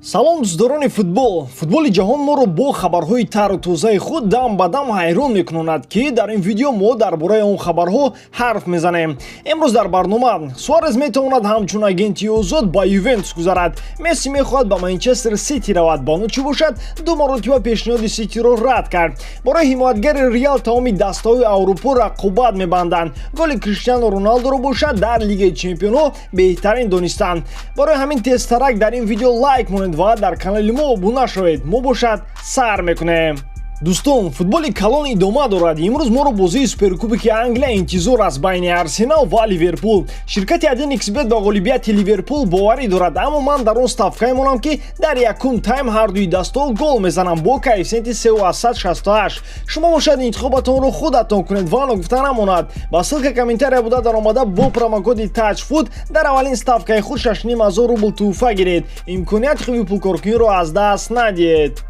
Салом, дӯстдорони футбол! Футболи ҷаҳон моро бо хабарҳои тару тозаи худ дам ба дам ҳайрон мекунонад, ки дар ин видео мо дар бораи он хабарҳо ҳарф мезанем. Имрӯз дар барнома: Суарез метавонад ҳамчун агенти озод ба Ювентус гузарад, Месси мехоҳад ба Манчестер Сити равад, Бонуччи бошад, ду маротиба пешниҳоди Ситиро рад кард, барои ҳимоятгари Реал тамоми дастаҳои Аврупо рақобат мебанданд, голи Криштиану Роналдоро бошад, дар Лигаи чемпионҳо беҳтарин донистанд. Барои ҳамин тезтарак дар ин видео лайк монед ва дар канали мо обуна шавед. Мо бошад, сар мекунем. Дӯстон, футболи калон идома дорад. Имрӯз моро бозии Суперкубоки Англия интизор аст байни Арсенал ва Ливерпул. Ширкати 1xBet ба ғолибияти Ливерпул боварӣ дорад, аммо ман дар он ставка мемонам, ки дар якум тайм ҳардуи дастҳо гол мезананд бо коэффисиенти 3,68. Шумо бошад, интихобатонро худатон кунед ва ногуфта намонад, ба ссылка комментария буда даромада, бо промокоди TAJFOOT дар аввалин ставкаи худ 6500 рубл тӯҳфа гиред. Имконияти хуби пулкоркуниро аз даст надиҳед.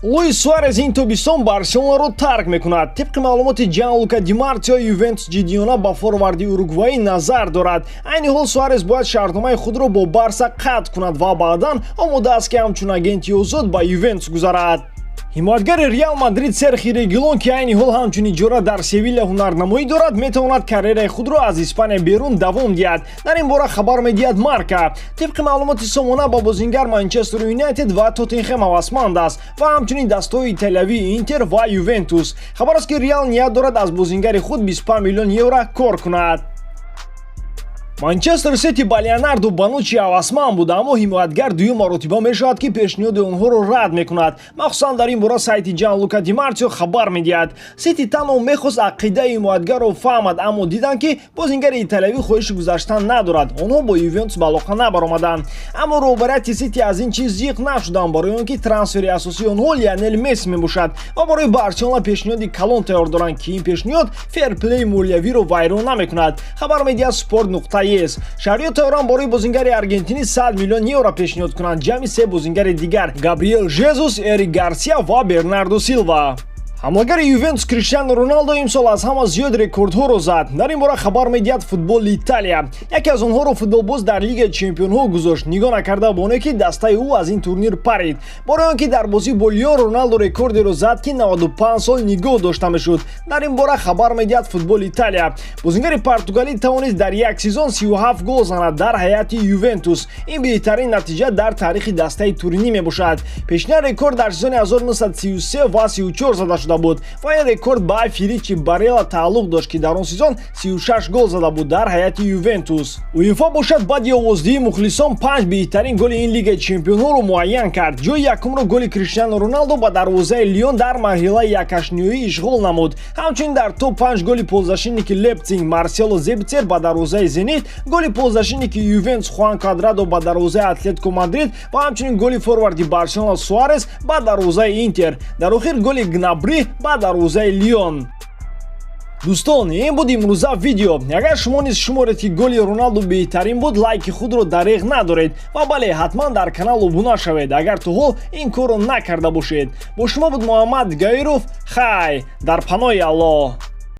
Луис Суарез ин тобистон Барселонаро тарк мекунад. Тибқи маълумоти Ҷанлука Димартио, Ювентус ҷиддиёна ба форварди уругваӣ назар дорад. Айни ҳол Суарез бояд шартномаи худро бо Барса қатъ кунад ва баъдан омода аст, ки ҳамчун агенти озод ба Ювентус гузарад. Ҳимоятгари Реал Мадрид Серхи Регилон, ки айни ҳол ҳамчун иҷора дар Севиля ҳунарнамоӣ дорад, метавонад карьераи худро аз Испания берун давом диҳад. Дар ин бора хабар медиҳад Марка. Тибқи маълумоти сомона, ба бозингар Манчестер Юнайтед ва Тоттенхем ҳавасманд аст ва ҳамчунин дастаҳои италиявии Интер ва Ювентус. Хабар аст, ки Реал ният дорад аз бозингари худ 25 миллион евро кор кунад. Манчестер Сити ба Леонардо Бонуччи ҳавасманд буд, аммо ҳимоятгар дуюм маротиба мешавад, ки пешниҳоди онҳоро рад мекунад. Махсусан дар ин бора сайти Ҷанлука Димартио хабар медиҳад. Сити танҳо мехост ақидаи ҳимоятгарро фаҳмад, аммо диданд, ки бозингари италиявӣ хоҳиши гузаштан надорад. Онҳо бо Ювентус ба алоқа набаромаданд, аммо роҳбарияти Сити аз ин чиз зиқ нашуданд, барои он ки трансфери асосии онҳо Лионел Месси мебошад ва барои Барселона пешниҳоди калон тайёр доранд, ки ин пешниҳод ферплеи молиявиро вайрон намекунад, хабар медиҳад Спорт.ес. Шаҳриё тайёранд барои бозингари аргентинӣ 100 миллион евро пешниҳод кунанд, ҷамъи се бозингари дигар: Габриэл Жезус, Эрик Гарсия ва Бернардо Силва. Ҳамлагари Ювентус Криштиану Роналдо имсол аз ҳама зиёд рекордҳоро зад. Дар ин бора хабар медиҳад Футболи Италия. Яке аз онҳоро футболбоз дар Лигаи чемпионҳо гузошт, нигоҳ накарда ба оне ки дастаи ӯ аз ин турнир парид. Барои он ки дар бозӣ бо Лион Роналдо рекордеро зад, ки 95 сол нигоҳ дошта мешуд. Дар ин бора хабар медиҳад Футболи Италия. Бозингари португалӣ тавонист дар як сезон 37 гол занад дар ҳайати Ювентус. Ин беҳтарин натиҷа дар таърихи дастаи туринӣ мебошад. Пешина рекорд дар сезони 1933 ва 34 зада шуда буд ва ин рекорд ба Феличе Барелла тааллуқ дошт, ки дар он сезон 36 гол зада буд дар ҳайати Ювентус. УЕФА бошад, баъди овоздиҳии мухлисон панҷ беҳтарин голи ин Лигаи чемпионҳоро муайян кард. Ҷои якумро голи Криштиану Роналдо ба дарвозаи Лион дар марҳилаи якҳаштниҳоӣ ишғол намуд. Ҳамчунин дар топ панҷ голи полузащитники Лейпциг Марсело Забитсер ба дарвозаи Зенит, голи полузащитники Ювентус Хуан Квадрадо ба дарвозаи Атлетико Мадрид ва ҳамчунин голи форварди Барселона Суарес ба дарвозаи Интер, дар охир голи Гнабри ба дарвозаи Лион. Дӯстон, ин буд имрӯза видео. Агар шумо низ шуморед, ки голи Роналду беҳтарин буд, лайки худро дареғ надоред ва бале, ҳатман дар канал обуна шавед, агар то ҳол ин корро накарда бошед. Бо шумо буд Муҳаммад Гаиров. Хай, дар паноҳи Аллоҳ.